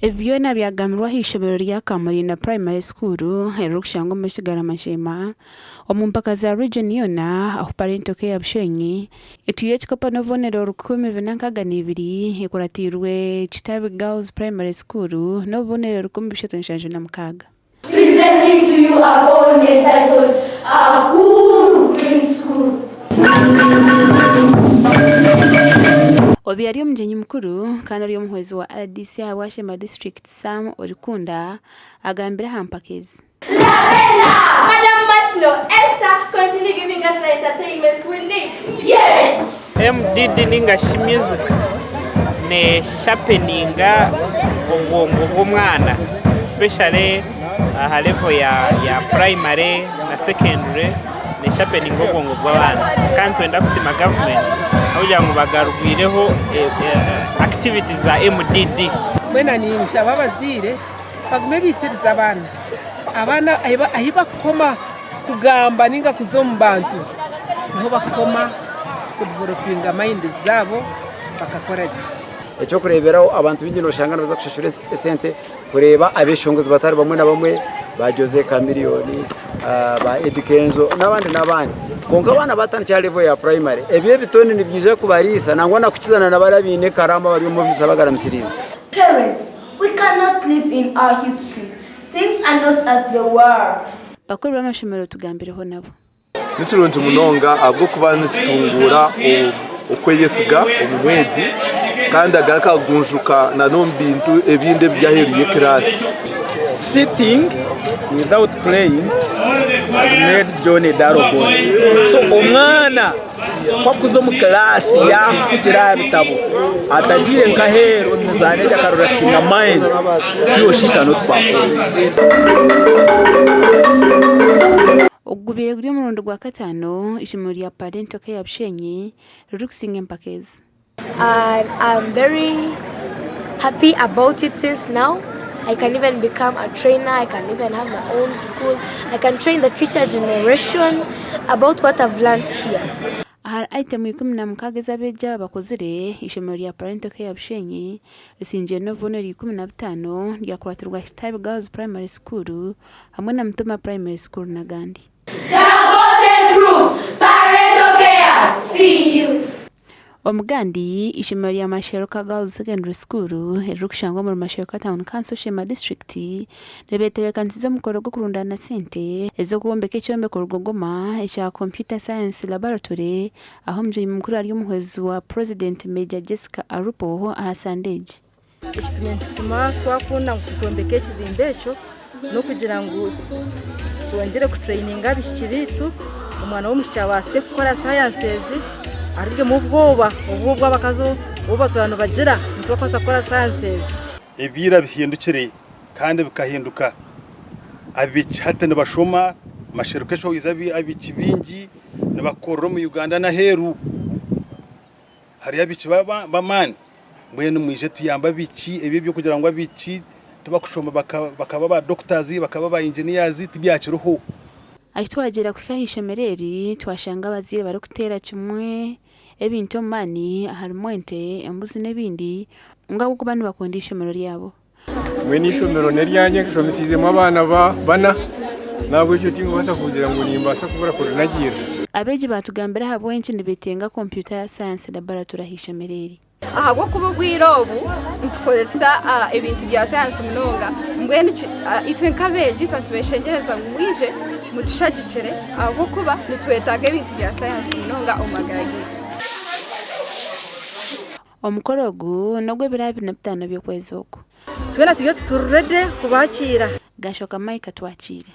Ebi byona byagambirwe ah'eishomero rya Kamurinda Primary School eririkushangwa omuri Kigarama Sheema omu mpaka za region yoona ahu Parental Care Bushenyi etwire ekikopo n'obubonero 46 ekuratiirwe Kitabi Girls Primary School n'obubonero 376. Presenting to you a poem entitled A Good Green School. Obu ari omugyenyi mukuru kandi ari omuhwezi wa RDC ahabwa Sheema District Sam Orikunda agambire aha mpaka ezi. Labella! Madam Martino, Esther, continue giving us the entertainment we need. Yes! MDD ninga shi music ne sharpeninga obwongo bw'omwana especially aha level ya primary na secondary ne sharpeninga obwongo bw'abaana. Kandi nitwenda kusiima gavumenti ahabw'okugira ngu bagarwireho activities za MDD. Mbwenu ninshaba abazaire bagume baikirize abaana, abaana ahi bakukoma kugamba ninga kuza omu bantu niho bakukoma kudivelopinga mayindi zaabo bakakora gye. Eky'okureeberaho abantu baingi nooshanga nibaza kushashura esente kureeba abeeshongozi batari bamwe na bamwe ba Jose Chameleone, ba Eddy Kenzo n'abandi n'abandi. Kwonka abaana baatandikira aha level ya primary, ebi ebitone nibiija kubariisa nangwa na kukizana na bari abaine ekaraamu abari omu ofiisi abagaramisiriize. Parents, we cannot live in our history, things are not as they were. Bakuru b'amashomero tugambireho nabo. Ni kirungi munonga ahabw'okuba nikitunguura okweyesiga omu mwegi kandi agaruka agunjuka n'omu bintu ebindi ebiri aheeru y'ekiraasi. Sitting without playing has made John a dull boy. So omwana ku akuza omu kilaasi yaakuhugira aha bitabo atagiire nk'aheeru omu mizaano egi akarelakisinga mind, he or she cannot perform. Ogu gubaire guri omurundi gwa kataano eishomero rya Parental Care Bushenyi ririkusinga empaka ezi. I'm very happy about it since now I can even become a trainer, I can even have my own school, I can train the future generation about what I've learnt here. Ahari ayitemu 16 ezi abeegi aba bakozire, eishomero rya Parental Care Bushenyi risingire n'obubonero 15 ryakuratirwa Kitabi Girls Primary School hamwe na Mutoma Primary School n'agandi. The golden proof, parental care, see you. Omugandi, eishomero rya Masheruka Girls Secondary School eririkushangwa omuri Masheruka Town Council Sheema District ribetebeekanisize omukoro gw'okurundaana sente ez'okwombeka ekyombeko rugogoma ekya Computer Science Laboratory ahu omugyenyi mukuru ari omuhwezi wa Purezidenti Major Jessica Alupo aha sande egi. Ekituma nikituma twakunda ngu twombeke ekizimbe ekyo n'okugira ngu twongyere kutureyininga abaishiki baitu, omwana w'omwishiki abaase kukora sayansi arugemu obwoba obu obw'abakazi obu batuura nibagira ngu tibarikubaasa kukora sayansi. Ebiira bihindukire kandi bikahinduka, abaishiki hati nibashoma, mashereka eshohoize abaishiki baingi nibakorera omu Uganda n'aheeru. Hariyo abaishiki b'amaani, mbwenu mwije tuyambe abaishiki, ebi eby'okugira ngu abaishiki tibakushoma bakaba ba doctors, bakaba ba engineers tibyakiriho. Ahi twagyera kuhika aha ishomero eri, twashanga abazaire barikuteera kimwe ebintu omu maani harimu ente, embuzi n'ebindi ngu ahabw'okuba nibakunda eishomero ryabo. Mbwenu eishomero n'eryangye nshomesiizemu abaana bana, n'ahabw'ekyo tinkubaasa kugira ngu nimbaasa kubura kurinagiirira. Abeegi baatugambira ahabw'enki nibeetenga kompyuta ya sayansi laboratory aha ishomero eri. Ahabw'okuba obwire obu nitukozesa ebintu bya sayansi munonga, mbwenu itwe nk'abeegi twaba nitubeshengyereza ngu mwije mutushagikire ahabw'okuba nitwetaaga ebintu bya sayansi munonga omu magara gaitu. Omukoro ogu n'ogw'ebiro 25 by'okwezi oku. Twena turiyo turi ready kubakiira. Gashoka Mike Atwakiire.